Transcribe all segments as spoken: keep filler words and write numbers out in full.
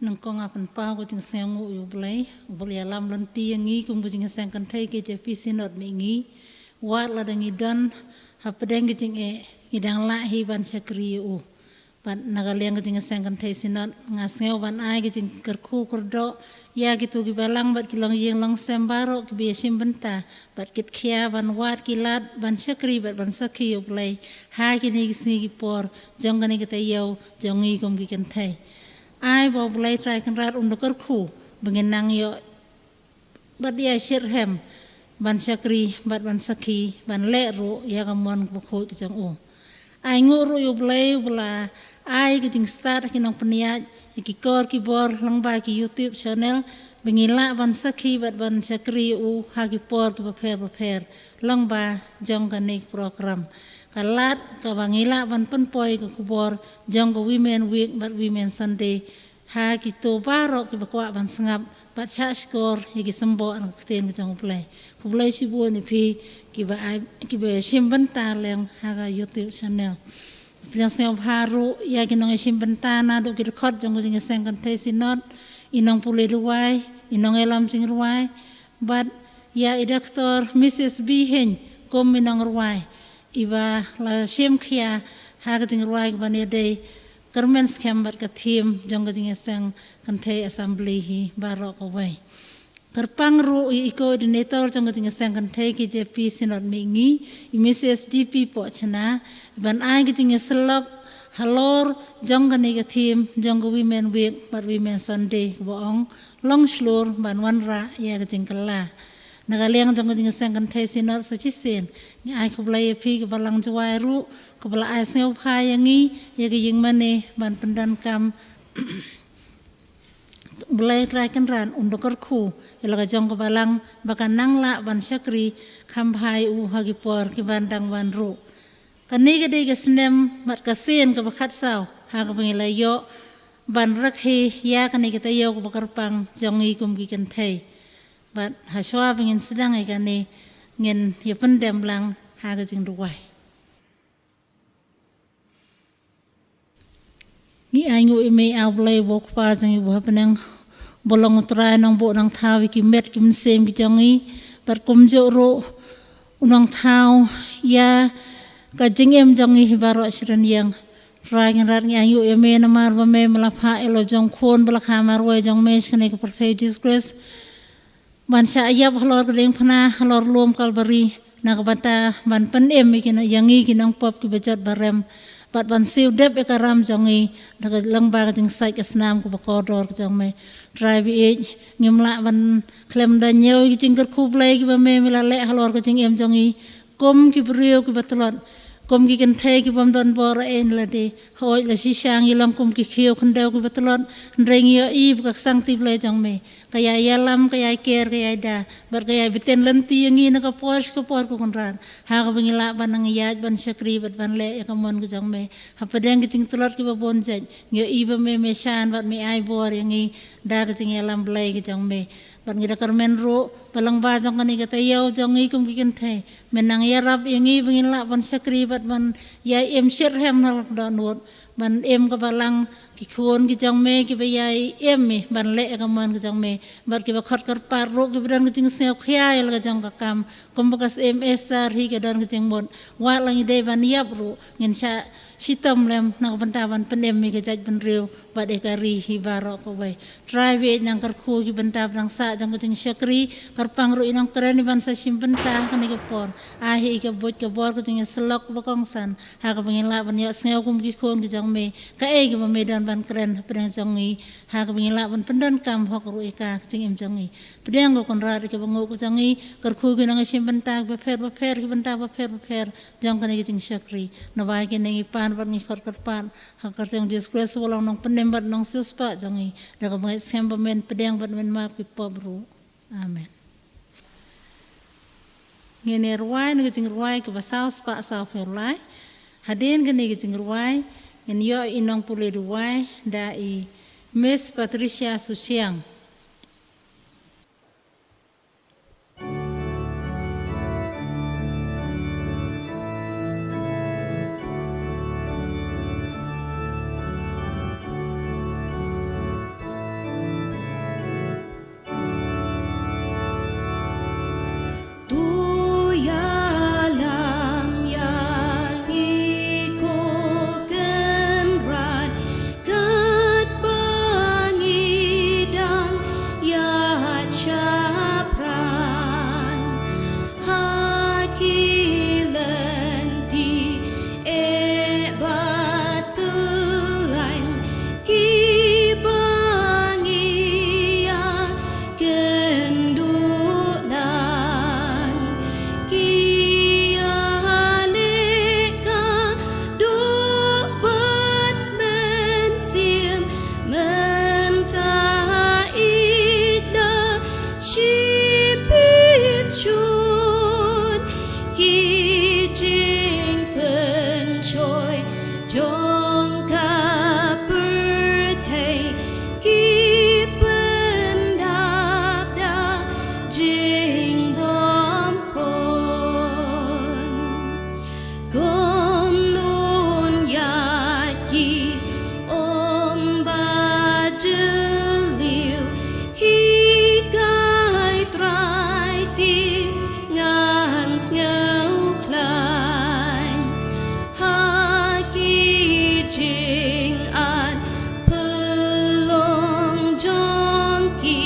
Nyngkong nga pynpaw ka jingsngewnguh ïa U Blei, U Blei u ïalam lynti ïa ngi kum ka jingïaseng kynthei K J P Synod Mihngi. Wat lada ngi don hapdeng ka jingeh, ngi dang lah hi ban shakri ïa u. Bad na ka liang ka jingïaseng kynthei Synod, nga sngew ban ai ka jingkyrkhu kyrdoh ïa kito ki balang bad ki longïing longsem baroh kiba ïashim bynta bad kit khia ban wad ki lad ban shakri bad ban sakhi ïa U Blei ha kine ki sngi ki por jong kane ka taïew jong ngi kum ki kynthei. Ai ba U Blei Trai Kynrad un da kyrkhu ba ngin nang ïoh bad ïa shitrhem ban shakri bad ban sakhi ban leh ruh ïa ka mon kaba khuid ka jong u. Ai nguh ruh ïa U Blei uba la ai ka jingstad ha ki nongpynïaid ïa ki kor ki bor lyngba ki YouTube channel ba ngi lah ban sakhi bad ban shakri ïa u ha ki por kiba pher bapher lyngba jong kane ka program. Ka lad kaba ngi lah ban pynpoi ka khubor jong ka Women Week bad Women Sunday ha kito baroh kiba kwah ban sngap bad shah shkor ïa ki symboh na ka ktien ka jong U Blei. Khublei shibun ïa phi kiba ai, kiba shim bynta lem ha ka YouTube channel. Pdiang sngewbha ruh ïa ki nongïashim bynta naduh ki dkhot jong ka jingïaseng kynthei Synod, i nongpule rwai, i nongïalam jingrwai, bad ïa i Doktor Mrs B Hynñiewtrep kum i nongrwai iba la shim khia ha ka jingrwai kaba ïadei kyrmen skhem bad ka theme jong ka jingïaseng kynthei Assembly hi baroh kawei. Kyrpang ruh ïa i coordinator jong ka jingïaseng kynthei K J P Synod Mihngi, i Mrs G P Pohchna, ban ai ka jingïasyllok halor jong kane ka theme jong ka Women Week bad Women Sunday kaba ong long shlur ban wanrah ïa ka jingkylla. Na ka liang jong ka jingïaseng kynthei Synod sa shisien, ngi ai khublei ïa phi ka Balang Jowai ruh kaba la ai sngewbha ïa ngi ïa ka ïingmane ban pyndonkam. U Blei Trai Kynrad un da kyrkhu ïa la ka jong ka Balang ba kan nang lah ban shakri kham bha ïa u ha ki por kiban dang wan ruh. Kane ka dei ka snem bad ka sien kaba khatsaw ha kaba ngi la ïoh ban rakhe ïa kane ka taïew kaba kyrpang jong ngi kum ki kynthei. Bad hashwa ba ngin sdang ïa kane, ngin ïa pyndem lang ha ka jingduwai. Ngi ainguh ïa me, A Blei, U Kpa jong ngi uba ha bneng, uba long U Trai nongbuh nongthaw ïa ki met ki mynsiem ki jong ngi, bad kumjuh ruh u nongthaw ïa ka jingim jong ngi hi baroh shi rynïeng. Trai Kynrad, ngi ainguh ïa me namar ba me, me la phah ïa la u jong khun ba la kha marwei jong me sha kane ka pyrthei, U Jisu Khrist, ban shah ïap halor ka diengphna, halor lum Kalbari, na ka bynta ban pynim ïa ki, ïa ngi ki nongpop kiba jot ba rem, bad ban siew dep ïa ka ram jong ngi na ka lyngba ka jingsait ka snam kaba kordor ka jong me. Trai ba ïeit, ngim lah ban khlem da ñiew ïa ki jingkyrkhu Blei kiba me, me la leh halor ka jingim jong ngi kum ki briew kiba tlot, kum ki kynthei kibym don bor ei ei lade. Hooid, la shisha ngi long kum ki khiew khyndew kiba tlot, hynrei ngi ïohi ba ka ksangti Blei jong me ka ïai ïalam, ka ïai ker, ka ïai da, bad ka ïai bteng lynti ïa ngi na ka por sha ka por, ko Kynrad, ha kaba ngi lah ban nang ïaid ban shakri bad ban leh ïa ka mon ka jong me. Hapdeng ki jingtlot kiba bun jait, ngi ïohi ba me, me shan bad me ai bor ïa ngi da ka jingïalam Blei ka jong me. Bad ngi da kyrmen ruh ba lyngba jong kane ka taïew jong ngi kum ki kynthei, me nang ïarap ïa ngi ba ngin lah ban shakri bad ban ïai im shitrhem na la ka dohnud, ban im ka Balang, ki khun ki jong me kiba ïai im hi ban leh ïa ka mon ka jong me, bad kiba khot kyrpad ruh kiba don ka jingsngewkhia ïa la ka jong ka kam. Kumba ka Syiem Esther hi ka don ka jingmut, wat la ngi dei ban ïap ruh, ngin shah shitom lem na ka bynta ban pynim ïa ka jaitbynriew bad ïa ka ri hi baroh kawei. Trai ba ïeit, nang kyrkhu ïa ki bynta ba dang sah jong ka jingshakri, kyrpang ruh ïa i nongkren iban sa shim bynta ha kane ka por. Ai ha i ka buit ka bor ka jingïasyllok ba kongsan, ha kaba ngin lah ban ïohsngew kum ki khun ki jong me kaei kaba me don ban kren hapdeng jong ngi, ha kaba ngin lah ban pyndonkam hok ruh ïa ka, ka jingim jong ngi. Pdiang, ko Kynrad, ïa kiba nguh ka jong ngi, kyrkhu ïa ki nongïashim bynta bapher bapher, ki bynta bapher bapher jong kane ka jingshakri. Naba ïa kine ngi pan bad ngi khot kyrpad ha ka kyrteng Jisu Khrist uba long nongpynim bad nongsiewspah jong ngi, da kaba ngeit skhem ba men pdiang bad men map ki pop ruh. Amen. Ngin ïa rwai na ka jingrwai kaba saw spah saw phew lai. Hadien kane ka jingrwai ngin ïoh i nongpule duwai da i Miss Patricia Suchiang. To ïalam ïa ngi ko Kynrad, katba ngi dang ïaid shaphrang ha ki lynti eh bad tyllaiñ kiba ngi ïa kynduh lang. Ki ïaleh ka doh bad mynsiem mynta ïeit la shipit shun. Ki jingpynshoi jong ka pyrthei ki pyndap da jingbymhun. Kumno ïa ki um ba jylliew, hikai Trai, te ngan sngewkhlaiñ ha ki jingat pynlong jong ki.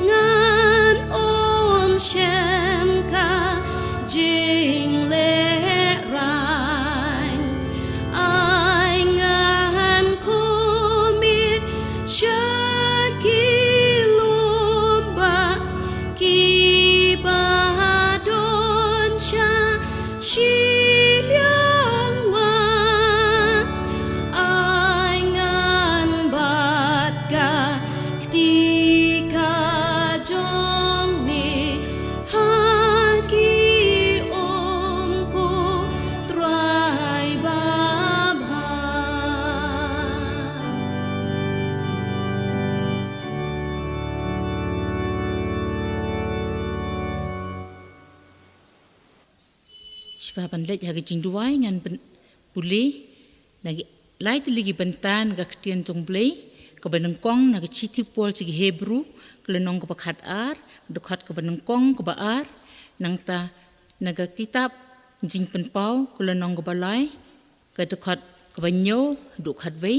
Ngan ym shem ka jinglehrain. Ai ngan khmih sha ki lum ba kiba don sha shiliang wah. Ai ngan bat ka kti ka jong me ha ki um, ko Trai babha. Shuwa ban leit ha ka jingduwai, ngan pule na ki lai tylli ki bynta na ka ktien jong U Blei kaba nyngkong na ka shithi Paul sha ki Hebru, ka lynnong kaba khatar, dkhot kaba nyngkong, kaba ar, nangta na ka kitab Jingpynpaw, ka lynnong kaba lai, ka dkhot kaba hynñiew haduh khatwei,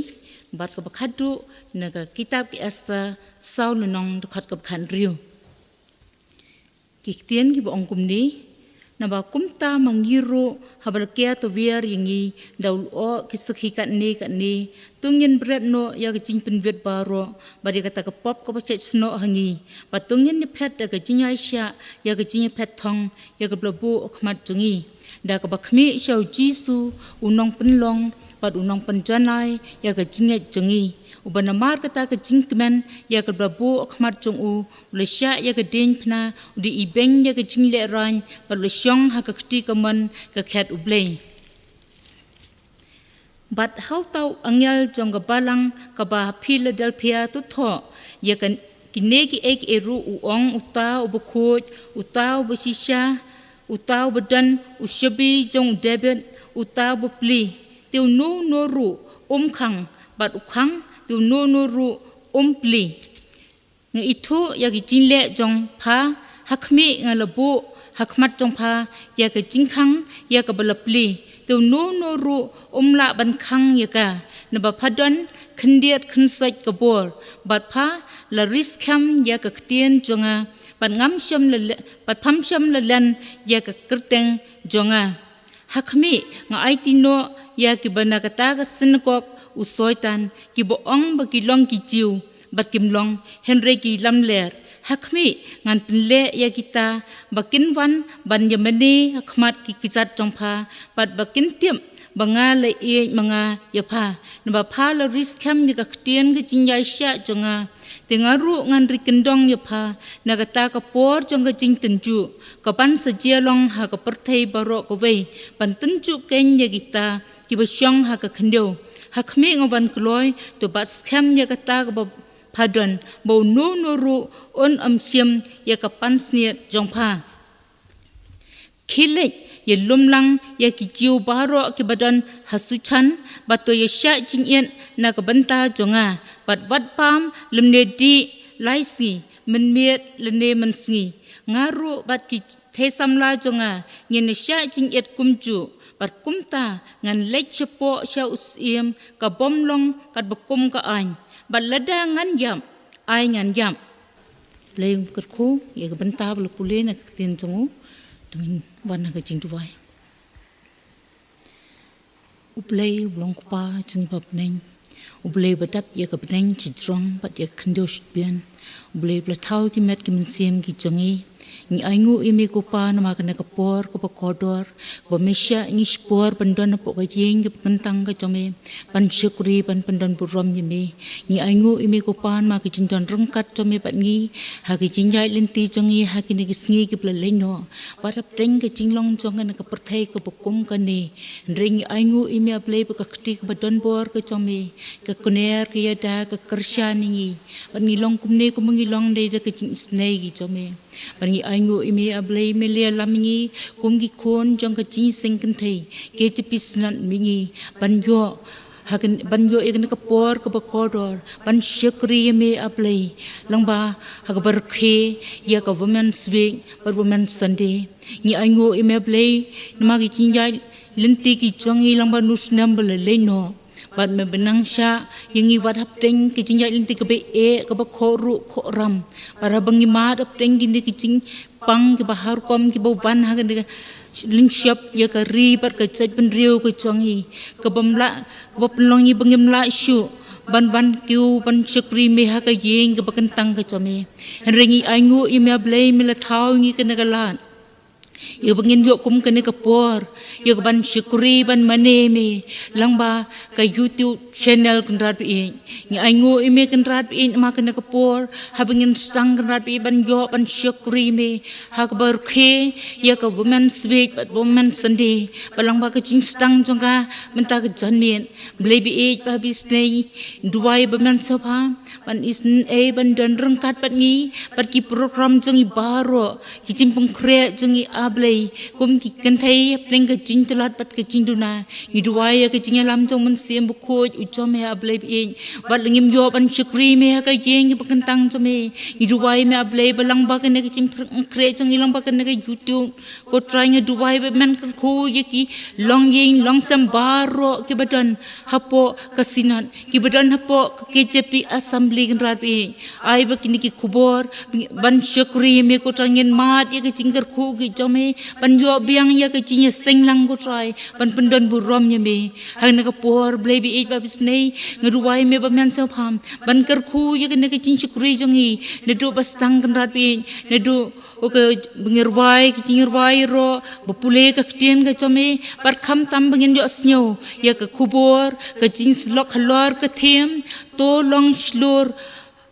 bad kaba khatduh na ka kitab ki Esther saw lynnong, dkhot kaba khathynriew. Ki ktien kiba ong kumne: Naba kumta ma ngi ruh, haba la kiar tawiar ïa ngi da u lyoh ki sakhi katne katne, to ngin bret noh ïa ka jingpynwit baroh bad ïa kata ka pop kaba shait snoh ha ngi, bad to ngin ïaphet da ka jingïaishah ïa ka jingïaphet thong ïa kaba la buh ha khmat jong ngi, da kaba khmih sha U Jisu, U Nongpynlong bad U Nongpynjanai ïa ka jingngeit jong ngi, uba namar kata ka jingkmen ïa kaba la buh ha khmat jong u, u la shah ïa ka diengphna, u dei ibeiñ ïa ka jinglehrain, bad u la shong ha ka kti kamon ka khet U Blei. Bad ha uta u angel jong ka balang kaba ha Philadelphia to thoh ïa ka, kine kiei kiei ruh u ong uta uba khuid, uta uba shisha, uta uba don u shabi jong u Dabid, uta uba plie, te uno uno ruh um khang, bad u khang, te uno uno ruh um plie. Nga ithuh ïa ki jingleh jong pha, ha khmih, nga la buh ha khmat jong pha ïa ka jingkhang ïa kaba la plie, te uno uno ruh um lah ban khang ïa ka, naba pha don khyndiat khynsoit ka bor, bad pha la ri skhem ïa ka ktien jong nga, bad ngam shym la le-, bad pham shym la len ïa ka kyrteng jong nga. Ha khmih, nga aiti noh ïa kiba na kata ka synagog u Soitan, kiba ong ba ki long ki Jiw, bad kim long, hynrei ki lamler. Ha khmih, ngan pynleh ïa kita ba kin wan ban ïamane ha khmat ki kjat jong pha, bad ba kin tip ba nga la ïeit ma nga ïa pha, naba pha la ri skhem ïa ka ktien ka jingïaishah jong nga. Te nga ruh ngan ri kyndong ïa pha na kata ka por jong ka jingtynjuh, kaban sa jia long ha ka pyrthei baroh kawei, ban tynjuh keiñ ïa kita kiba shong ha ka khyndew. Ha khmih nga wan kloi, to bat skhem ïa kata kaba pha don, ba uno uno ruh un ym shim ïa ka pansngiat jong pha. Khie leit, ïalum lang ïa ki Jiw baroh kiba don ha Suchan, bad to ïashah jingit na ka bynta jong nga, bad wat bam lymne dih lai sngi, mynmiet lane mynsngi. Nga ruh bad ki thei samla jong nga ngin ïashah jingit kumjuh, bad kumta ngan leit shapoh sha u syiem, ka bym long katba kum ka aiñ. Bad lada ngan ïap, ai ngan ïap. Blei un kyrkhu ïa ka bynta ba la pule na ka ktien jong u. To ngin wan ha ka jingduwai. U Blei uba long u Kpa jong ngi ba ha bneng, u Blei uba dap ïa ka bneng shajrong bad ïa ka khyndew shadbian, u Blei uba la thaw ki met ki mynsiem ki jong ngi. Ngi ainguh ïa me ko Pa namar kane ka por kaba kordor, ba me shah ïa ngi shipor ban don hapoh ka ïing kaba kyntang ka jong me, ban shakri, ban pyndon burom ïa me. Ngi ainguh ïa me ko Pa namar ka jingdon ryngkat jong me bad ngi ha ka jingïaid lynti jong ngi ha kine ki sngi kiba la leit noh, bad hapdeng ka jinglong jong kane ka pyrthei kaba kum kane. Hynrei ngi ainguh ïa me, A Blei, ba ka kti kaba donbor ka jong me ka kner ka ïada, ka kyrshan ïa ngi, bad ngi long kumne kumba ngi long dei da ka jingisynei ka jong me. Bad ngi ainguh ïa me, A Blei, me la ïalam ïa ngi kum ki khun jong ka jingïaseng kynthei, K J P Synod Mihngi, ban ïoh ha kan, ban ïoh ïa kane ka por kaba kordor ban shakri ïa me, A Blei, lyngba ha kaba rkhie ïa ka Women's Week bad Women's Sunday. Ngi ainguh ïa me, A Blei, namar ki jingïaid lynti ki jong ngi lyngba une u snem ba la leit noh. Bad me pynang shah ïa ngi wat hapdeng ka jingïaid lynti kaba eh, kaba khohruh khohram. Bad haba ngi mad hapdeng kine ki jingpang kiba har rukom kiba wan ha kane ka lynshop ïa ka ri bad ka jaitbynriew ka jong ngi, kaba ym lah, kaba pynlong ïa ngi ba ngim lah shuh ban wan kiew ban shakri me ha ka ïing kaba kyntang ka jong me. Hynrei ngi ainguh ïa me, A Blei, me la thaw ïa ngi kane ka lad, ïa ba ngin ïoh kum kane ka por ïa ka ban shakri, ban mane me lyngba ka YouTube channel, Kynrad ba ïeit. Ngi ainguh ïa me, Kynrad ba ïeit, namar kane ka por haba ngin sdang, Kynrad ba ïeit, ban ïoh ban shakri me ha kaba rkhie ïa ka Women's Week bad Women's Sunday, bad lyngba ka jingsdang jong ka mynta ka janmiet. Blei ba ïeit, ba ha bneng, duwai ba men sngewbha ban isynei, ban don ryngkat bad ngi bad ki program jong ngi baroh, ki jingpynkhreh jong ngi, A Blei, kum ki kynthei hapdeng ka jingtlot bad ka jingduna. Ngi duwai ïa ka jingïalam jong u Mynsiem Bakhuid u jong me, A Blei ba ïeit, bad lada ngim ïoh ban shakri me ha ka ïing kaba kyntang jong me, ngi duwai ïa me, A Blei, ba lyngba kane ka jingpynkhreh jong ngi lyngba kane ka YouTube, ko Trai, nga duwai ba men kyrkhu ïa ki longïing longsem baroh kiba don hapoh ka Synod, kiba don hapoh ka K J P Assembly, Kynrad ba ïeit. Ai ba kine ki khubor ban shakri ïa me, ko Trai, ngin mad ïa ka jingkyrkhu ka jong me, ban ïoh biang ïa ka jingïaseng lang, ko Trai, ban pyndon burom ïa me. Ha kane ka por, Blei ba ïeit, ba ha bneng, nga duwai ïa me ba men sngewbha ban kyrkhu ïa kane ka jingshakri jong ngi, naduh ba sdang, Kynrad ba ïeit, naduh, oh, kaba ngin rwai ka jingrwai ïaroh, ba pule ka ktien ka jong me, bad khamtam ba ngin ïohsngew ïa ka khubor, ka jingshlok halor ka theme, To long shlur,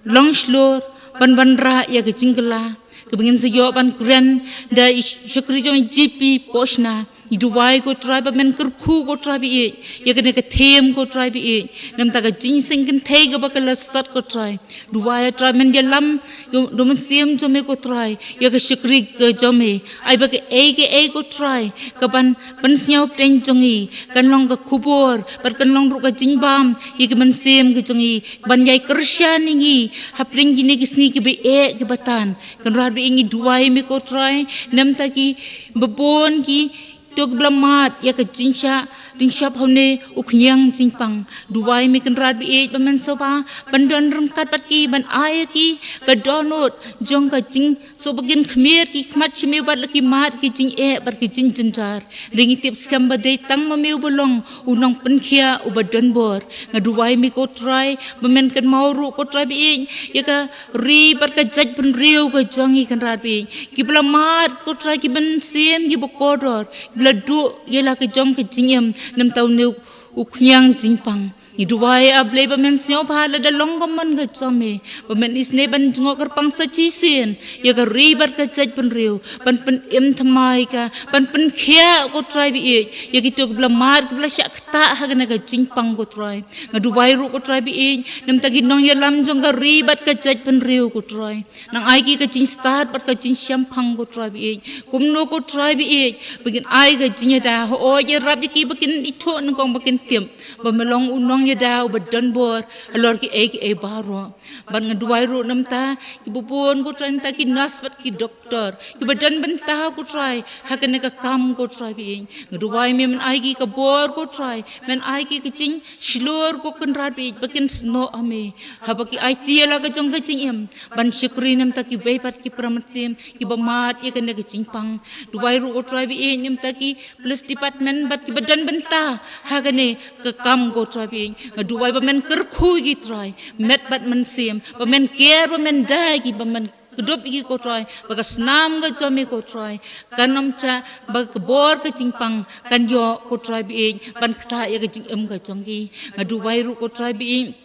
long shlur ban wanrah ïa ka jingkylla, kaba ngin sa ïoh ban kren da i shakri jong i G P Pohshna. Ngi duwai, ko Trai, ba men kyrkhu, ko Trai ba ïeit, ïa kane ka theme, ko Trai ba ïeit, namar ka jingseng kynthei kaba ka la sot, ko Trai. Duwai, Trai, men ïalam da u Mynsiem jong me, ko Trai, ïa ka shakri ka jong me. Ai ba kaei kaei, ko Trai, kaban pynsngew hapdeng jong ngi kan long ka khubor bad kan long ruh ka jingbam ïa ka mynsiem ka jong ngi, ban ïai kyrshan ïa ngi hapdeng kine ki sngi kiba eh kiba tan. Kynrad ba ïeit, ngi duwai ïa me, ko Trai, namar kiba bun ki to kiba la mad ïa ka jingshah jingshop ha une u khñiang jingpang. Duwai ïa me, Kynrad ba ïeit, ba men sngewbha ban don ryngkat bad ki, ban ai ïa ki ka dohnud jong ka jingshah ba kin khmied ki khmat sha me wat la ki mad ki jingeh bad ki jingjynjar. Hynrei ngi tip skhem ba dei tang ma me uba long u Nongpynkhiah uba donbor. Nga duwai ïa me, ko Trai, ba men kynmaw ruh, ko Trai ba ïeit, ïa ka ri bad ka jaitbynriew ka jong ngi, Kynrad ba ïeit, kiba la mad, ko Trai, ki mynsiem kiba kordor, kiba la duh ïa la ka jong ka jingim, Namta une u khñiang jingpang. Ngi duwai, A Blei, ba men sngewbha lada long ka mon ka jong me, ba men isynei ban jngoh kyrpang sa shisien ïa ka ri bad ka jaitbynriew, ban pynim thymmai ka, ban pynkhiah, ko Trai ba ïeit, ïa kito kiba la mad, kiba la shah ktah ha kane ka jingpang, ko Trai. Nga duwai ruh, ko Trai ba ïeit, namta ki nongïalam jong ka ri bad ka jaitbynriew, ko Trai. Nang ai ki ka jingstad bad ka jingshemphang, ko Trai ba ïeit. Kumno, ko Trai ba ïeit, ba kin ai ka jingïada, hooid, ïarap ïa ki ba kin ithuh nyngkong ba kin tip ba me long u nongïada uba don bor halor kiei kiei baroh. Bad nga duwai ruh namta kiba bun, ko Trai, namta ki nurse bad ki doktor kiba don bynta, ko Trai, ha kane ka kam, ko Trai ba ïeit. Nga duwai me men ai ki ka bor, ko Trai, men ai ki ka jingshlur, ko Kynrad ba ïeit, ba kin snoh ha me, haba ki aiti ïa la ka jong ka jingim ban shakri namta kiwei pat ki para mynsiem kiba mad ïa kane ka jingpang. Duwai ruh, ko Trai ba ïeit, namta ki police department bad kiba don bynta ha kane ka kam, ko Trai ba ïeit. Nga duwai ba men kyrkhu ïa ki, Trai, met bad mynsiem, ba men ker, ba men da ïa ki, ba men kdup ïa ki, ko Trai, ba ka snam ka jong me, ko Trai, kan ym shah, ba ka bor ka jingpang kan ïoh, ko Trai ba ïeit, ban ktah ïa ka jingim ka jong ki. Nga duwai ruh, ko Trai ba ïeit,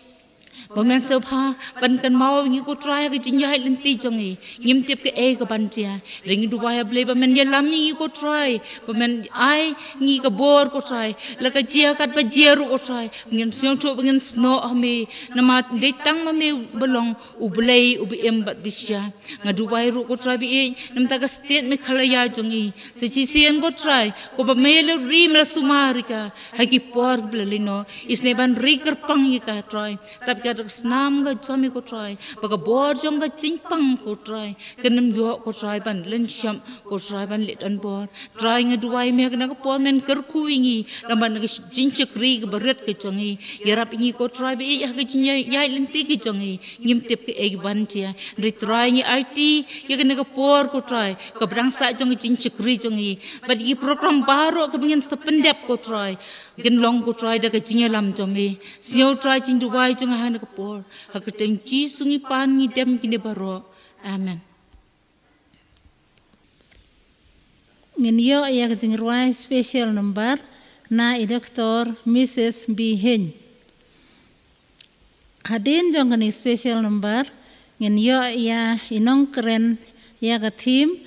ba men sngewbha ban kynmaw ïa ngi, ko Trai, ha ka jingïaid lynti jong ngi. Ngim tip kaei kaban jia. Hynrei ngi duwai, A Blei, ba men ïalam ïa ngi, ko Trai, ba men ai ngi ka bor, ko Trai, la ka jia katba jia ruh, ko Trai, ba ngin sngewthuh, ba ngin snoh ha me, namar dei tang ma me ba long U Blei uba im bad ba shisha. Nga duwai ruh, ko Trai ba ïeit, namta ka state Meghalaya jong ngi. Sa shisien, ko Trai, ko ba me la ri, me la sumar ïa ka ha ki por ba la leit noh. Isynei ban ri kyrpang ïa ka, Trai, tap ïa ka da ka snam ka jong me, ko Trai, ba ka bor jong ka jingpang, ko Trai, kan ym ïoh, ko Trai, ban leit shop, ko Trai, ban leit don bor. Trai, nga duwai me ha kane ka por men kyrkhu ïa ngi, namar ka jingshakri kaba rit ka jong ngi. Ïarap ïa ngi, ko Trai ba ïeit, ha ka jingïaid lynti ka jong ngi. Ngim tip kaei kaban jia. Hynrei, Trai, ngi aiti ïa kane ka por, ko Trai, kaba dang sah jong ka jingshakri jong ngi, bad ïa ki program baroh kiba ngin sa pyndep, ko Trai, kin long, ko Trai, da ka jingïalam jong me. Sngew, Trai, jingduwai jong nga ha kane ka por, ha ka kyrteng Jisu ngi pan, ngi dem kine baroh. Amen. Ngin ïoh ïa ka jingrwai special number na i Doctor Missus B Hyn. Hadien jong kane special number, ngin ïoh ïa i nongkren ïa ka theme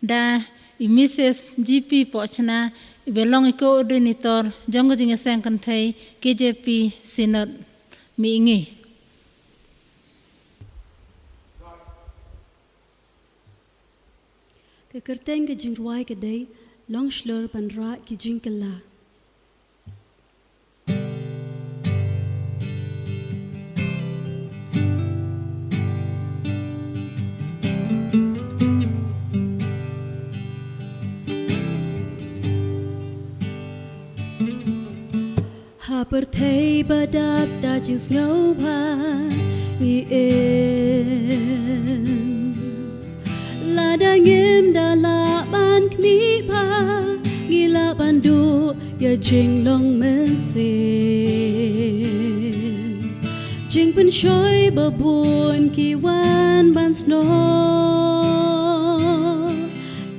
da i Missus G P Pohchna, iba long i coordinator jong ka jingïaseng kynthei K J P Synod Mihngi. Ka kyrteng ka jingrwai ka dei Long Shlur ban rah ki jingkylla. Ha pyrthei ba dap da jingsngewbha ngi im. Lada ngim da lah ban khmih bha, ngi lah ban duh ïa jinglong mynsiem. Jingpynshoi ba bun ki wan ban snoh,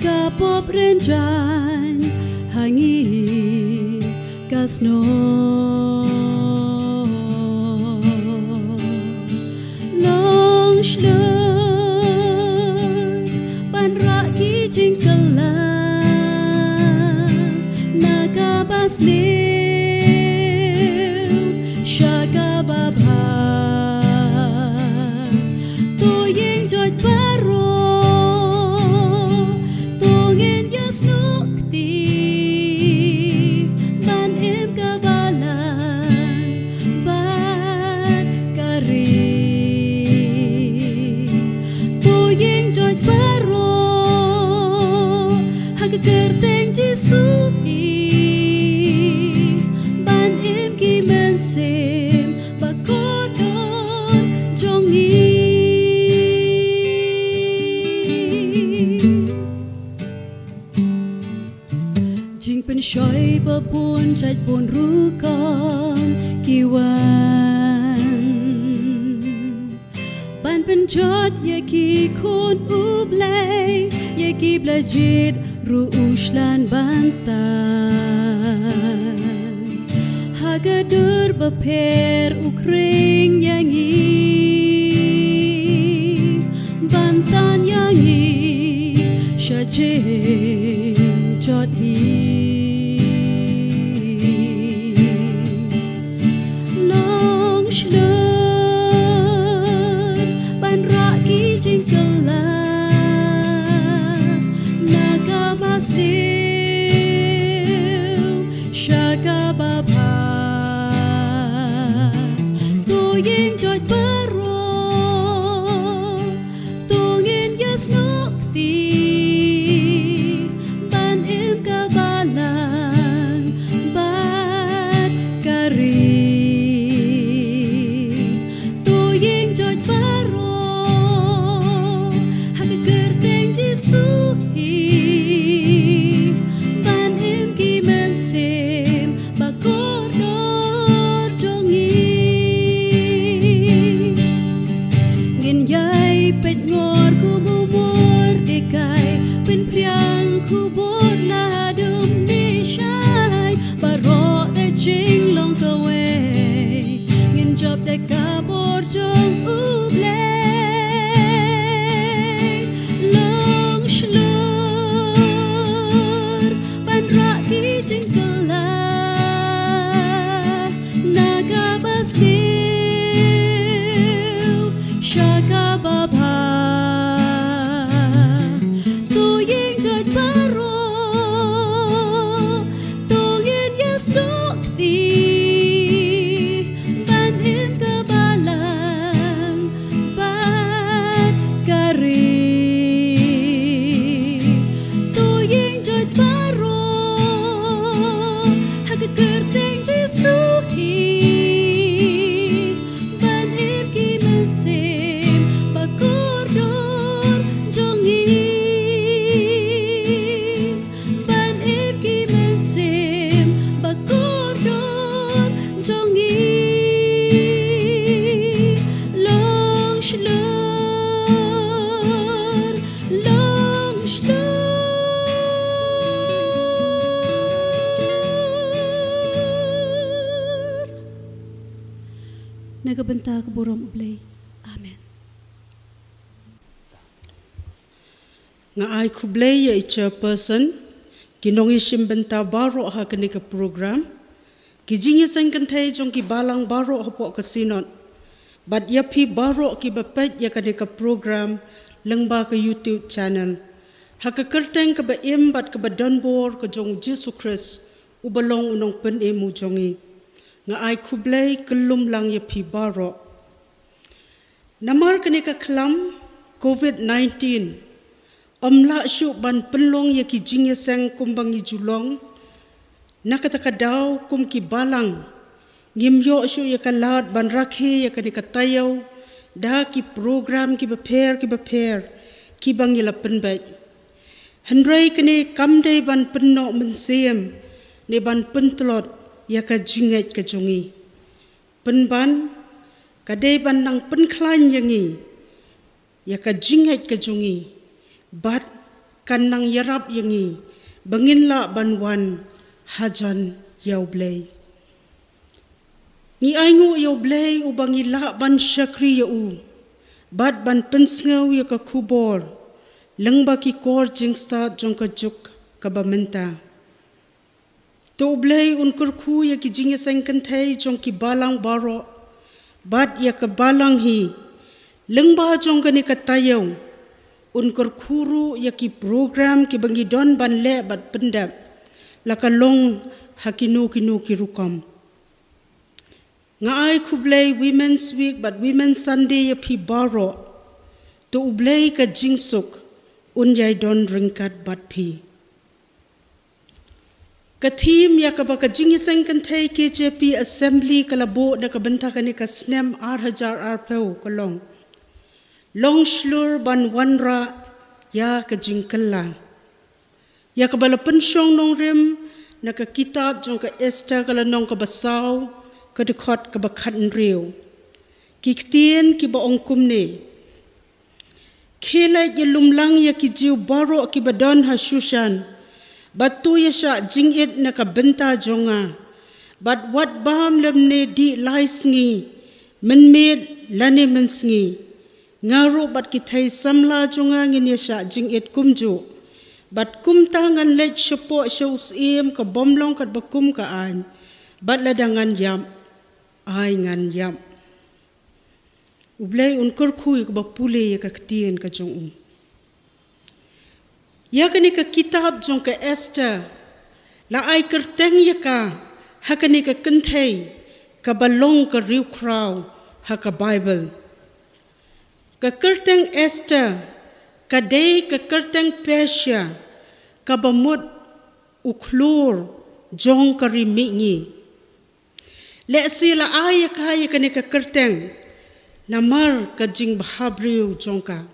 ka pop rynjang ha ngi ka snoh. Long shlur ban rah ki jingkylla na kaba sniew sha kaba bha. To ïeng joit baroh, to ngin ïasnoh kti ban im ka balang bad ka ri. To ïeng joit baroh ha ka kyrteng Jisu hi, ban im ki mynsiem ba kordor jong ngi. Jingpynshoi ba bun jait bun rukom ki wan ban pynjot ïa ki khun U Blei, ïa kiba la jied ruh u shlur ban tan. Ka dur ba pher u khring ïa ngi, ban tan ïa ngi sha jingjot hi. Long shlur ban rah ki jingkylla, na kaba sniew sha kaba bha. To ïing jot baroh, to ngin ïasnoh kti, ban im ka balang bad ka ri. To ïing jot baroh ha ka kyrteng Jisu hi, ban im ki mynsiem ba kordor jong ngi. Ngin ïai peit ngor kum u Mordekai, pynphriang khubor la dum mishai, baroh da jinglong kawei. Ngin jop da ka bor jong U Blei. Long shlur ban rah ki jingkylla, na kaba sniew sha kaba bha. To ïing jot baroh, to ngin ïasnoh kti, ban im ka balang bad ka ri. To ïing jot baroh ha ka kyrteng Jisu hi, ban im ki mynsiem ba kordor jong ngi. Ban im ki mynsiem ba kordor jong ngi. Long shlur, long shlur. Na ka bynta ka burom U Blei. Amen. Nga ai khublei ïa i chairperson, ki nongïashim bynta baroh ha kane ka program, ki jingïaseng kynthei jong ki balang baroh hapoh ka Synod, bad ïa phi baroh kiba peit ïa kane ka program lyngba ka YouTube channel, ha ka kyrteng kaba im bad kaba donbor ka jong U Jisu Khrist, uba long U Nongpynim U jong ngi. Nga ai khublei kyllum lang ïa phi baroh. Namar kane ka khlam covid nineteen, ym lah shuh ban pynlong ïa ki jingïaseng kumba ngi ju long. Na kata ka daw kum ki balang, ngim ïoh shuh ïa ka lad ban rakhe ïa kane ka taïew da ki program kiba pher kiba pher kiba ngi la pynbeit. Hynrei kane kam dei ban pynnoh mynsiem ne ban pyntlot ïa ka jingngeit ka jong ngi. Pynban, ka dei ban nang pynkhlaiñ ïa ngi ïa ka jingngeit ka jong ngi, bad kan nang ïarap ïa ngi ba ngin lah ban wan hajan ïa U Blei. Ngi ainguh ïa U Blei uba ngi lah ban shakri ïa u, bad ban pynsngew ïa ka khubor lyngba ki kor jingstad jong ka juk kaba mynta. To U Blei un kyrkhu ïa ki jingïaseng kynthei jong ki balang baroh, bad ïa ka balang hi, lyngba jong kane ka taïew, un kyrkhu ruh ïa ki program kiba ngi don ban leh bad pyndep, la ka long ha kino kino ki rukom. Nga ai khublei Women's Week bad Women's Sunday ïa phi baroh. To U Blei ka jingsuk un ïai don ryngkat bad phi. Ka theme ïa kaba ka jingïaseng kynthei K J P Assembly ka la buh na ka bynta kane ka snem ar hajar arphew ka long, long shlur ban wanrah ïa ka jingkylla. Ïa kaba la pynshong nongrim na ka kitab jong ka Esther ka lynnong kaba saw, ka dkhot kaba khathynriew. Ki ktien kiba ong kumne: Khie leit ïalumlang ïa ki Jiw baroh kiba don ha Shushan, bad to ïashah jingit na ka bynta jong nga, Bad wat bam lymne dih lai sngi, mynmiet lane mynsngi. Nga ruh bad ki thei samla jong nga ngin ïa shah jingit kumjuh. Bad kumta ngan leit shapoh sha u syiem ka bym long katba kum ka aiñ. Bad lada ngan ïap, ai ngan ïap. U Blei un kyrkhu ïa kaba pule ïa ka ktien ka jong u. Ïa kane ka kitab jong ka Esther, la ai kyrteng ïa ka ha kane ka kynthei kaba long ka riewkhraw ha ka Baibl. Ka kyrteng Esther ka dei ka kyrteng Persia kaba mut u khlur jong ka ri mihngi. Lehse la ai ïa ka ïa kane ka kyrteng namar ka jingbhabriew jong ka.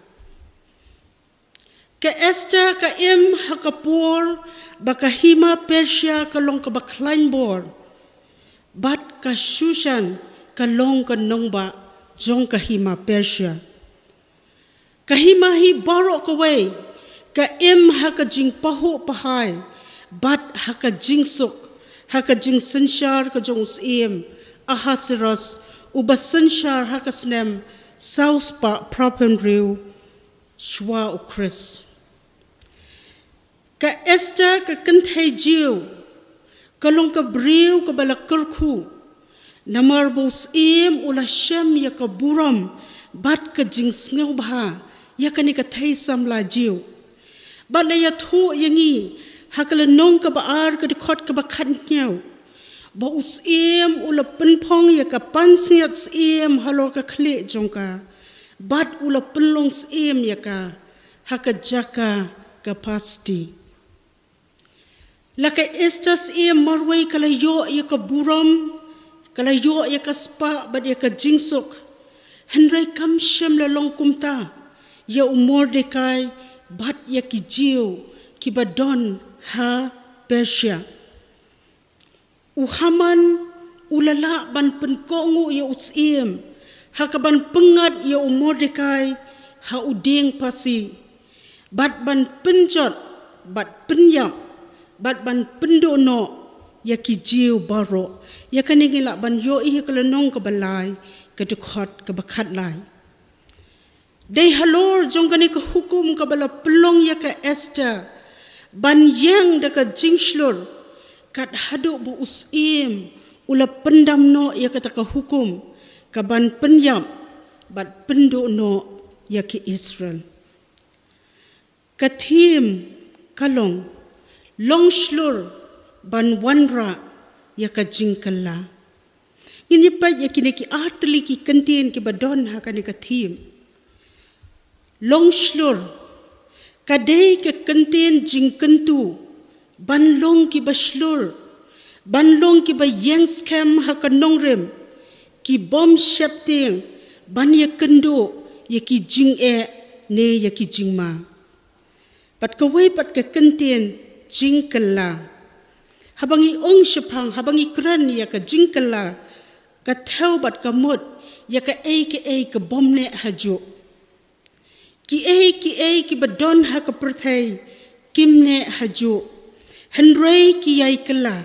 Ka Esther ka im ha ka por ba ka hima Persia ka long kaba khlaiñ bor, bad ka Shushan ka long ka nongbah jong ka hima Persia. Ka hima hi baroh kawei ka im ha ka jingpahuh pahai bad ha ka jingsuk ha ka jingsynshar ka jong u syiem Ahasuerus, uba synshar ha ka snem saw spah phra phew hynriew shwa u Khrist. Ka Esther ka kynthei Jiw ka long ka briew kaba la kyrkhu, namar ba u syiem u la shem ïa ka burom bad ka jingsngewbha ïa kane ka thei samla Jiw. Bad la ïathuh ïa ngi ha ka lynnong kaba ar ka dkhot kaba khathynñiew ba u syiem u la pynphong ïa ka pansngiat syiem halor ka khlieh jong ka, bad u la pynlong syiem ïa ka ha ka jaka ka Vashti. La ka Esther syiem marwei ka la ïoh ïa ka burom, ka la ïoh ïa ka spah bad ïa ka jingsuk. Hynrei kam shym la long kumta ïa u Mordekai bad ïa ki Jiw kiba don ha Persia. U Haman u la lah ban pynkohnguh ïa u syiem ha kaban pynngat ïa u Mordekai ha u dieng phasi, bad ban pynjot, bad pynïap, bad ban pynduh noh ïa ki Jiw baroh. Ïa kane ngi lah ban ïohi ha ka lynnong kaba lai ka dkhot kaba khatlai. Dei halor jong kane ka hukum kaba la pynlong ïa ka Esther ban ïeng da ka jingshlur, kat haduh ba u syiem u la pyndam noh ïa kata ka hukum kaban pynïap bad pynduh noh ïa ki Israel. Ka theme ka long, long shlur ban wanrah ïa ka jingkylla. Ngin ïa peit ïa kine ki artylli ki kyntien kiba don ha kane ka theme. Long shlur ka dei ka kyntien jingkyntu ban long kiba shlur, ban long kiba ïeng skhem ha ka nongrim, ki bym sheptieng ban ïa kynduh ïa ki jingeh ne ïa ki jingma. Bad kawei pat ka kyntien jingkylla. Haba ngi ong shaphang, haba ngi kren ïa ka jingkylla, ka thew bad ka mut ïa kaei kaei ka bym neh hajuh. Kiei kiei kiba don ha ka pyrthei kim neh hajuh, hynrei ki ïai kylla.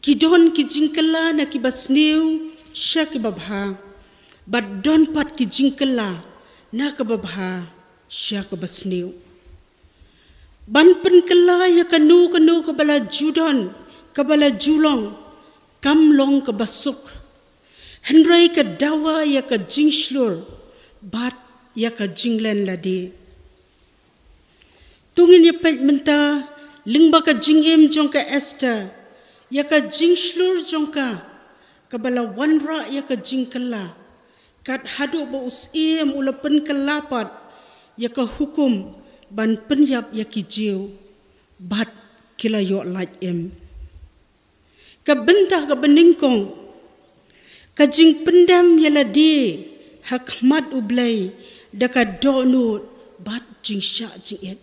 Ki don ki jingkylla na kiba sniew sha kiba bha, bad don pat ki jingkylla na kaba bha sha kaba sniew. Ban pynkylla ïa kano kano kaba la ju don, kaba la ju long, kam long kaba suk. Hynrei ka dawa ïa ka jingshlur bad ïa ka jinglen lade. To ngin ïa peit mynta lyngba ka jingim jong ka Esther, ïa ka jingshlur jong ka kaba la wanrah ïa ka jingkylla, kat haduh ba u syiem u la pynkylla pat ïa ka hukum ban pynïap ïa ki Jiw, bad ki la ïoh lait im. Ka bynta kaba nyngkong, ka jingpyndem ïa lade ha khmat U Blei da ka dohnud bad jingshah jingit.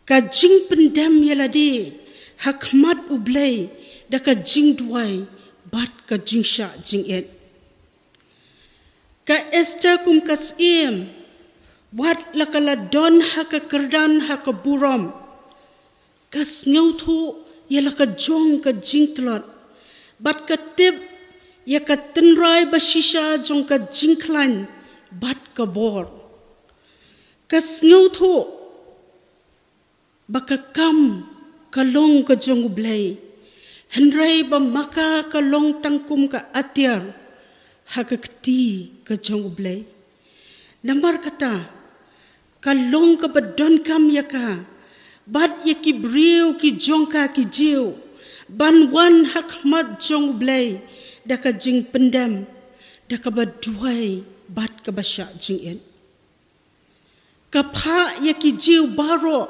Ka jingpyndem ïa lade ha khmat U Blei da ka jingduwai bad ka jingshah jingit. Ka Esther kum ka syiem, wat la ka la don ha ka kyrdan ha ka burom, ka sngewthuh ïa la ka jong ka jingtlot, bad ka tip ïa ka tynrai bashisha jong ka jingkhlaiñ bad ka bor. Ka sngewthuh ba ka kam ka long ka jong U Blei, hynrei ba ma ka ka long tang kum ka atiar ha ka kti ka jong U Blei. Namar kata, ka long kaba donkam ïa ka bad ïa ki briew ki jong ka ki Jiw ban wan ha khmat jong U Blei da ka jingpyndem, da kaba duwai bad kaba shah jingit. Ka phah ïa ki Jiw baroh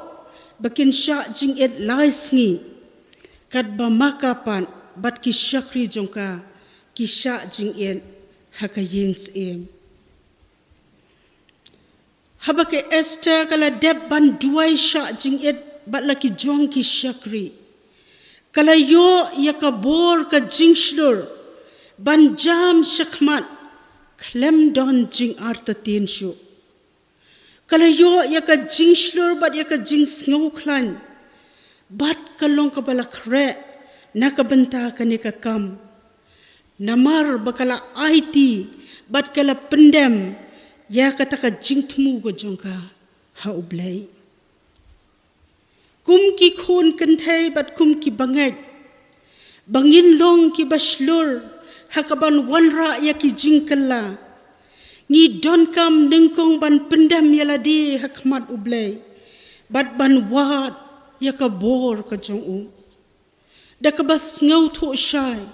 ba kin shah jingit lai sngi, katba ma ka pat bad ki shakri jong ka ki shah jingit ha ka ïing syiem. Haba ka Esther ka la dep ban duwai shah jingit bad la ki jong ki shakri, ka la ïoh ïa ka bor ka jingshlur ban jam shakhmat khlem don jingartatien shuh. Ka la ïoh ïa ka jingshlur bad ïa ka jingsngewkhlaiñ, bad ka long kaba la khreh na ka bynta kane ka kam. Namar ba ka la aiti bad ka la pyndem ïa kata ka jingthmu ka jong ka ha U Blei. Kum ki khun kynthei bad kum ki bangeit, ba ngin long kiba shlur ha kaban wanrah ïa ki jingkylla, ngi donkam nyngkong ban pyndem ïa lade ha khmat U Blei bad ban wad ïa ka bor ka jong u, da kaba sngewthuh shai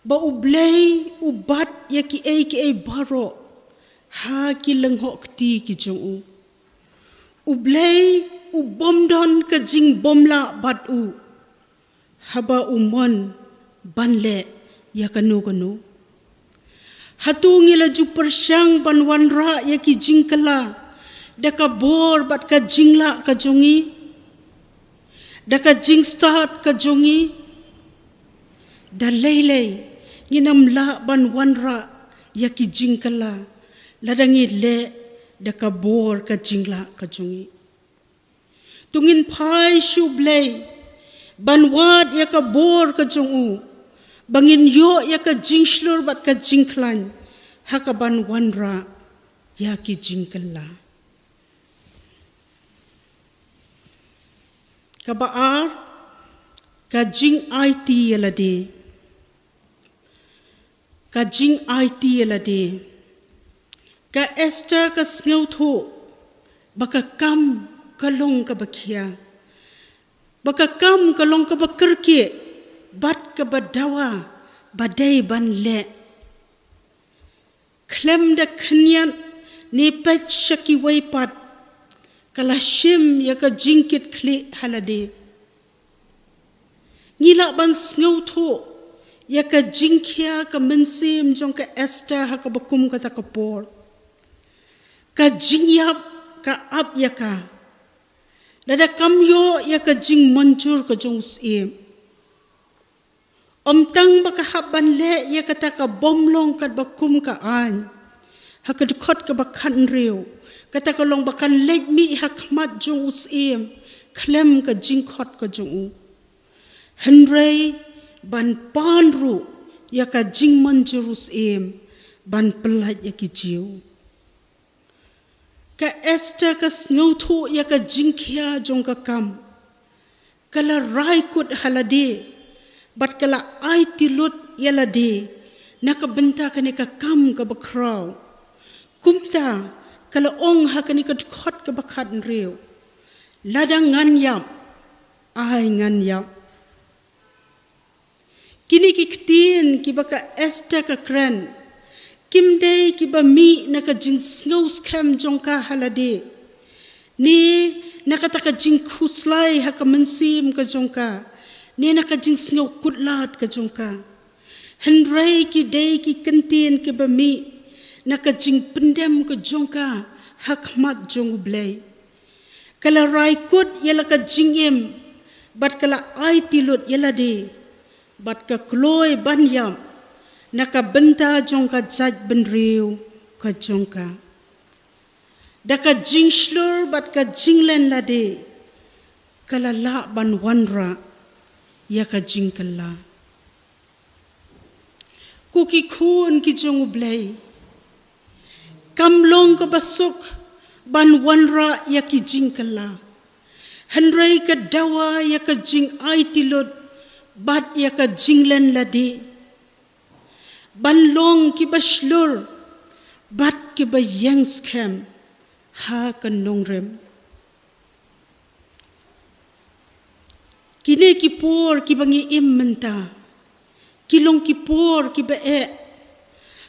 ba U Blei u bat ïa kiei kiei baroh ha ki lyngngoh kti ki jong u. U Blei u bym don ka jingbymlah bad u haba u mon ban leh ïa kano kano. Hato ngi la ju pyrshang ban wanrah ïa ki jingkylla da ka bor bad ka jinglah ka jong ngi, da ka jingstad ka jong ngi? Da lei lei ngin ym lah ban wanrah ïa ki jingkylla lada ngi leh da ka bor ka jinglah ka jong ngi. To ngin phai sha U Blei ban wad ïa ka bor ka jong u, ba ngin ïoh ïa ka jingshlur bad ka jingkhlaiñ ha kaban wanrah ïa ki jingkylla. Kaba ar, ka jingaiti ïa lade. Ka jingaiti ïa lade. Ka Esther ka sngewthuh ba ka kam ka long kaba khia, ba ka kam ka long kaba kyrkieh bad kaba dawa ba dei ban leh. Khlem da khynñiat ne peit sha kiwei pat, ka la shim ïa ka jingkitkhlieh ha lade. Ngi lah ban sngewthuh ïa ka jingkhia ka mynsiem jong ka Esther ha kaba kum kata ka por. Ka jingïap ka ap ïa ka lada kam ïoh ïa ka jingmynjur ka jong u syiem. Ym tang ba ka hap ban leh ïa kata ka bym long katba kum ka aiñ ha ka dkhot kaba khathynriew, kata ka long ba kan leit mih ha khmat jong u syiem khlem ka jingkhot ka jong u, hynrei ban pan ruh ïa ka jingmynjur u syiem ban pyllait ïa ki Jiw. Ka Esther ka sngewthuh ïa ka jingkhia jong ka kam. Ka la rai kut ha lade bad ka la aiti lut ïa lade na ka bynta kane ka kam kaba khraw. Kumta ka la ong ha kane ka dkhot kaba khathynriew, lada ngan ïap, ai ngan ïap. Kine ki ktien kiba ka Esther ka kren, kim dei kiba mih na ka jingsngewskhem jong ka ha lade, ne na kata ka jingkhuslai ha ka mynsiem ka jong ka, ne na ka jingsngewkutlad ka jong ka. Hynrei ki dei ki ktien kiba mih na ka jingpyndem ka jong ka ha khmat jong U Blei. Ka la rai kut ïa la ka jingim bad ka la aiti lut ïa lade bad ka kloi ban ïap na ka bynta jong ka jaitbynriew ka jong ka. Da ka jingshlur bad ka jinglen lade ka la lah ban wanrah ïa ka jingkylla. Ko ki khun ki jong U Blei, kam long kaba suk ban wanrah ïa ki jingkylla, hynrei ka dawa ïa ka jingaiti lut bad ïa ka jinglen lade ban long kiba shlur bad kiba ïeng skhem ha ka nongrim. Kine ki por kiba ngi im mynta ki long ki por kiba eh,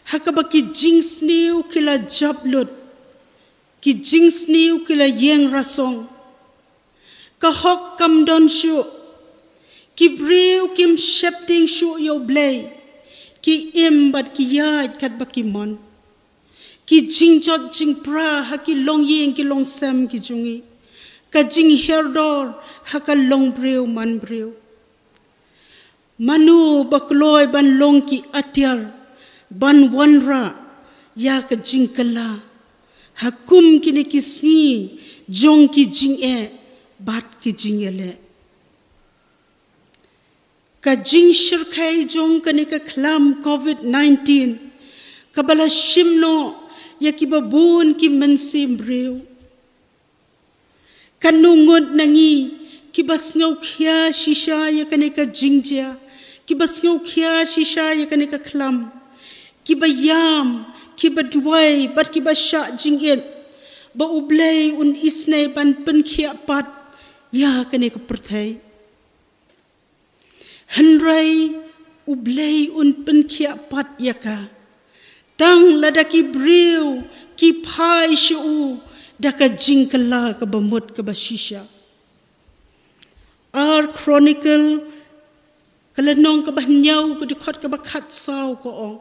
ha kaba ki jingsniew ki la jop lut, ki jingsniew ki la ïeng rasong. Ka hok kam don shuh, ki briew kim sheptieng shuh ïa U Blei, ki im bad ki ïaid katba ki mon. Ki jingjot jingpra ha ki longïing ki longsem ki jong ngi, ka jinghiar dor ha ka longbriew manbriew. Mano ba kloi ban long ki atiar ban wanrah ïa ka jingkylla ha kum kine ki sngi jong ki jingeh bad ki jingïaleh? Ka jingshyrkhei jong kane ka khlam COVID nineteen kaba la shim noh ïa kiba bun ki mynsiem briew. Katno ngut na ngi kiba sngewkhia shisha ïa kane ka jingjia, kiba sngewkhia shisha ïa kane ka khlam, kiba ïam, kiba duwai bad kiba shah jingit ba U Blei un isynei ban pynkhiah pat ïa kane ka pyrthei. Hynrei U Blei un pynkhiah pat ïa ka, tang lada ki briew ki phai sha u da ka jingkylla kaba mut kaba shisha. Ar Chronicle ka lynnong kaba hynñiew ka dkhot kaba khatsaw ka ong: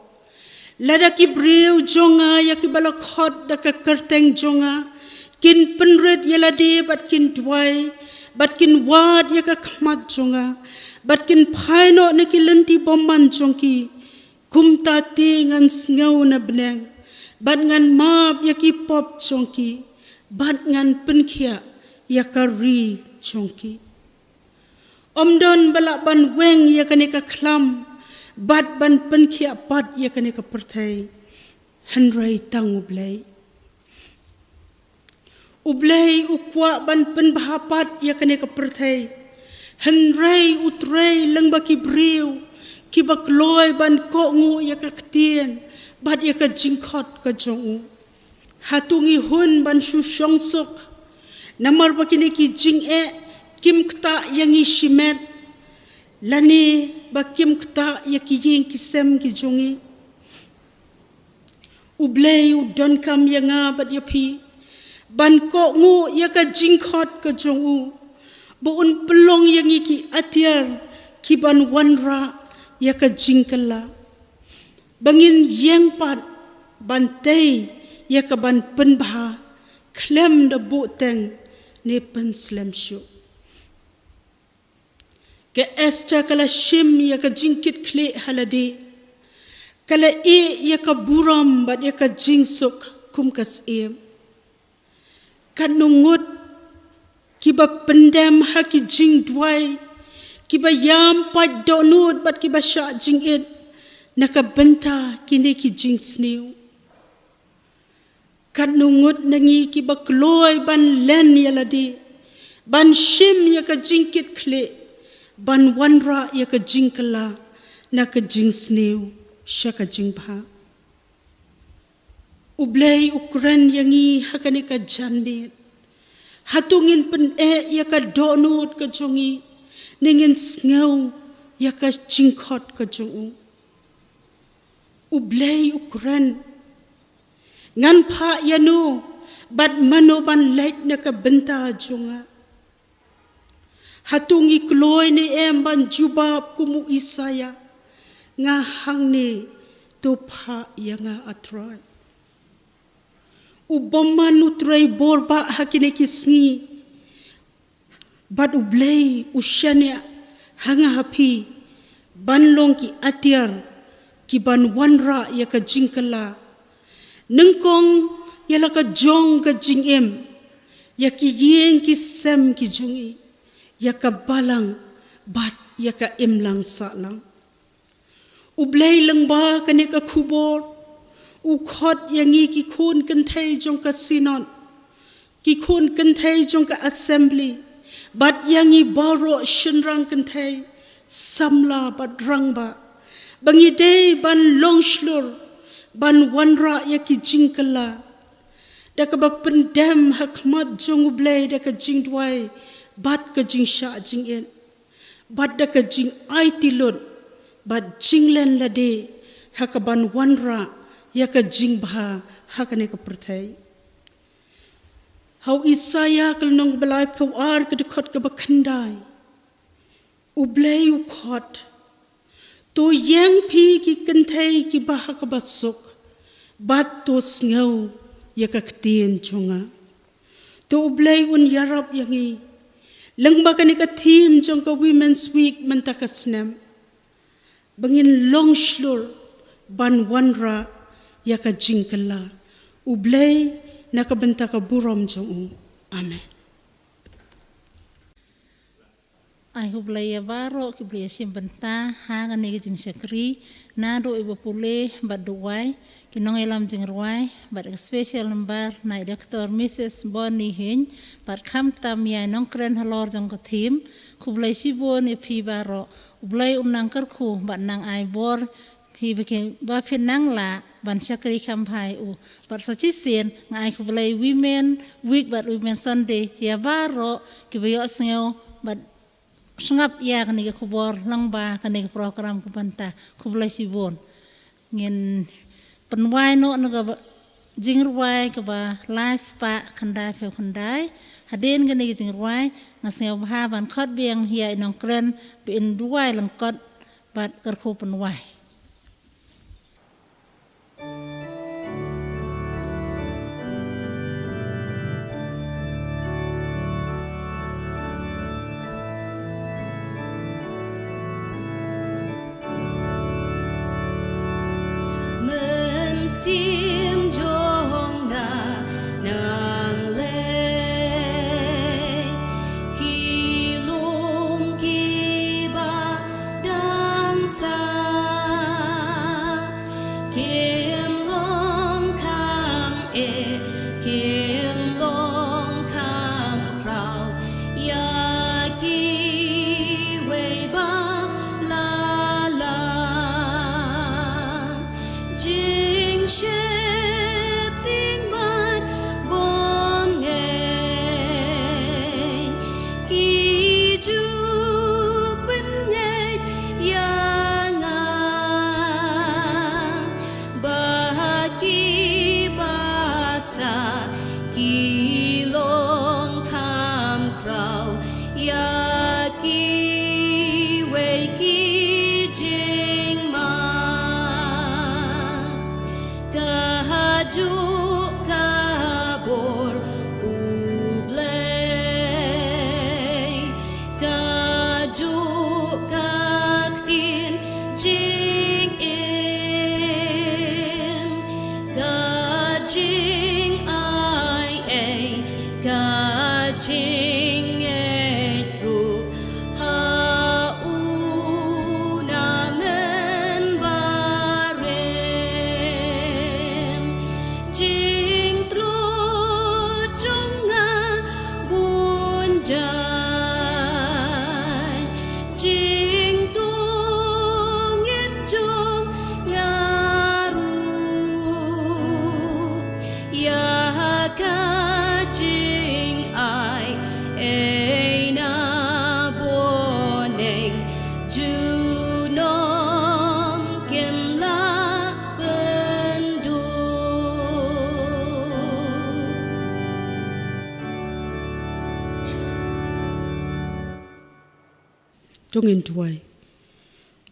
Lada ki briew jong nga ïa kiba la khot da ka kyrteng jong nga kin pynrit ïa lade bad kin duwai bad kin wad ïa ka khmat jong nga bad kin phai noh na ki lynti bymman jong ki, kumta te ngan sngew na bneng bad ngan map ïa ki pop jong ki bad ngan pynkhiah ïa ka ri jong ki. Ym don ba lah ban weng ïa kane ka khlam bad ban pynkhiah pat ïa kane ka pyrthei, hynrei tang U Blei. U Blei u kwah ban pynbha pat ïa kane ka pyrthei, hynrei u trei lyngba ki briew kiba kloi ban kohnguh ïa ka ktien bad ïa ka jingkhot ka jong u. Hato ngi hun ban shu shong suk namar ba kine ki jingeh kim ktah ïa ngi shimet, lane ba kim ktah ïa ki ïing ki sem ki jong ngi? U Blei u donkam ïa nga bad ïa phi ban kohnguh ïa ka jingkhot ka jong u, ba un pynlong ïa ngi ki atiar ki ban wanrah ïa ka jingkylla, ba ngin ïeng pat ban tei ïa ka ban pynbha khlem da buhteng ne pynslem shuh. Ka Esther ka la shim ïa ka jingkitkhlieh ha lade, ka la ïeh ïa ka burom bad ïa ka jingsuk kum ka syiem. Katno ngut kiba pyndem ha ki jingduwai, kiba ïam pait dohnud bad kiba shah jingit na ka bynta kine ki jingsniew. Katno ngut na ngi kiba kloi ban len ïa lade, ban shim ïa ka jingkitkhlieh, ban wanrah ïa ka jingkylla na ka jingsniew sha ka jingbha. U Blei u kren ïa ngi ha kane ka janmiet. Hato ngin pyneh ïa ka dohnud ka jong ngi, ne ngin sngew ïa ka jingkhot ka jong u? U Blei u kren: Ngan phah ïa no bad mano ban leit na ka bynta jong nga? Hato ngi kloi ne em ban jubab kum u Isaïah: Nga hangne, to phah ïa nga, A Trai? U bymman u trei bor bah ha kine ki sngi, bad U Blei u shaniah ha nga ha phi ban long ki atiar ki ban wanrah ïa ka jingkylla, nyngkong ïa la ka jong ka jingim, ïa ki ïing ki sem ki jong ngi, ïa ka balang bad ïa ka imlang sahlang. U Blei lyngba kane ka khubor u khot ïa ngi ki khun kynthei jong ka Synod, ki khun kynthei jong ka Assembly, bad ïa ngi baroh shynrang kynthei, samla bad rangbah, ba ngi dei ban long shlur, ban wanrah ïa ki jingkylla da kaba pyndem ha khmat jong U Blei da ka jingduwai bad ka jingshah jingit, bad da ka jingaiti lut bad jinglen lade ha kaban wanrah ïa ka jingbha ha kane ka pyrthei. Ha u Isaïah ka lynnong ba laiphew ar, ka dkhot kaba khyndai, U Blei u khot: To ïeng phi ki kynthei kiba ha kaba suk, bad to sngew ïa ka ktien jong nga. To U Blei un ïarap ïa ngi lyngba kane ka theme jong ka Women's Week mynta ka snem, ba ngin long shlur ban wanrah ïa ka jingkylla U Blei na ka bynta ka burom jong u. Amen. Ai khublei ïa baroh kiba la ïashim bynta ha kane ka jingshakri, naduh iba pule bad duwai, ki nongïalam jingrwai, bad ka special number na i Doctor Missus Bonnie Hing, bad khamtam ïa i nongkren halor jong ka theme. Khublei shibun ïa phi baroh. U Blei un nang kyrkhu bad nang ai bor phi ba ki, ba phin nang lah ban shakri kham bha ïa u. Bad sa shisien nga ai khublei Women Week bad Women Sunday ïa baroh kiba ïohsngew bad sngap ïa kane ka khubor lyngba kane ka program ka bynta. Khublei shibun. Ngin pynwai noh na ka ba, jingrwai kaba lai spah khyndaiphew khyndai. Hadien kane ka jingrwai nga sngewbha ban khot biang ïa i nongkren ba in duwai lyngkot bad kyrkhu pynwai. Mynsiem jong nga nang leh ki lum kiba dang sah, kim long kham eh, kim long kham khraw ïa kiwei ba la lah. Jingsheptieng bad bymngeit ki ju pynngeit ïa nga ba kiba sah ki long kham khraw ïa kiwei ki jingma. Kajuh ka bor U Blei, kajuh ka ktien jingim, ka jingai ei, ka jingngeit ruh ha u na mynbarim. Jingtlot jong nga bun jait, jingtngit jong nga ruh ïa ka jingai ei na bneng junom kim lah pynduh. To ngin duwai.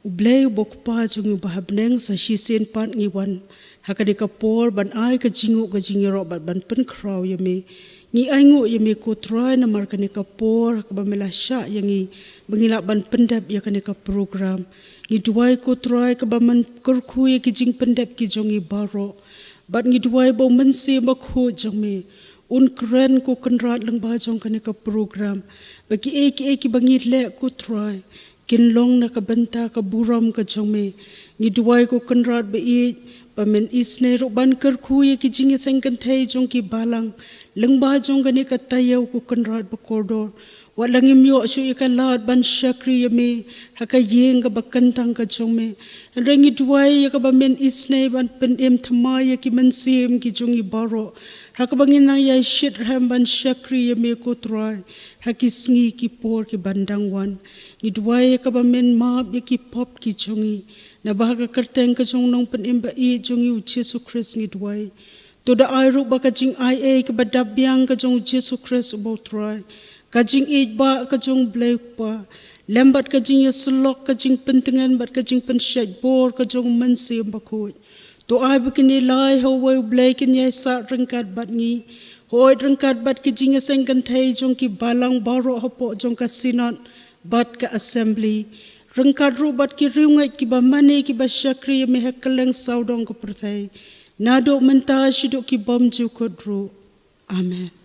U Blei uba U Kpa jong ngi uba ha bneng, sa shisien pat ngi wan ha kane ka por ban ai ka jingnguh ka jingïaroh bad ban pynkhraw ïa me. Ngi ainguh ïa me ko Trai namar kane ka por ha kaba me la shah ïa ngi ba ngi lah ban pyndep ïa kane ka program. Ngi duwai ko Trai kaba men kyrkhu ïa ki jingpyndep ki jong ngi baroh. Bad ngi duwai ba U Mynsiem Bakhuid jong me un kren ko Kynrad lyngba jong kane ka program, ba kiei kiei kiba ngi leh ko Trai kin long na ka bynta ka burom ka jong me. Ngi duwai, ko Kynrad ba ïeit, ba men isynei ruh ban kyrkhu ïa ki jingïaseng kynthei jong ki balang lyngba jong kane ka taïew, ko Kynrad ba kordor. Wat la ngim ïoh shuh ïa ka lad ban shakri ïa me ha ka ïing kaba kyntang ka jong me, hynrei ngi duwai ïa kaba men isynei ban pynim thymmai ïa ki mynsiem ki jong ngi baroh, ha kaba ngin nang ïai shitrhem ban shakri ïa me, ko Trai, ha ki sngi ki por ki ban dang wan. Ngi duwai ïa kaba men map ïa ki pop ki jong ngi. Naba ha ka kyrteng ka jong u Nongpynim ba ïeit jong ngi, u Jisu Khrist, ngi duwai. To da ai ruh ba ka jingaiei kaba dap biang ka jong u Jisu Khrist uba u Trai, ka jingïeit ba ka jong u Blei u Kpa, lem bad ka jingïasyllok, ka jingpyntngen bad ka jingpynshait bor ka jong u Mynsiem Bakhuid. To ai ba kine lai ha uwei u Blei kin ïai sah ryngkat bad ngi, hooid ryngkat bad ki jingïaseng kynthei jong ki balang baroh hapoh jong ka Synod bad ka Assembly, ryngkat ruh bad ki riewngeit kiba mane kiba shakri ïa me ha kylleng sawdong ka pyrthei, naduh mynta shaduh ki bymjukut ruh. Amen.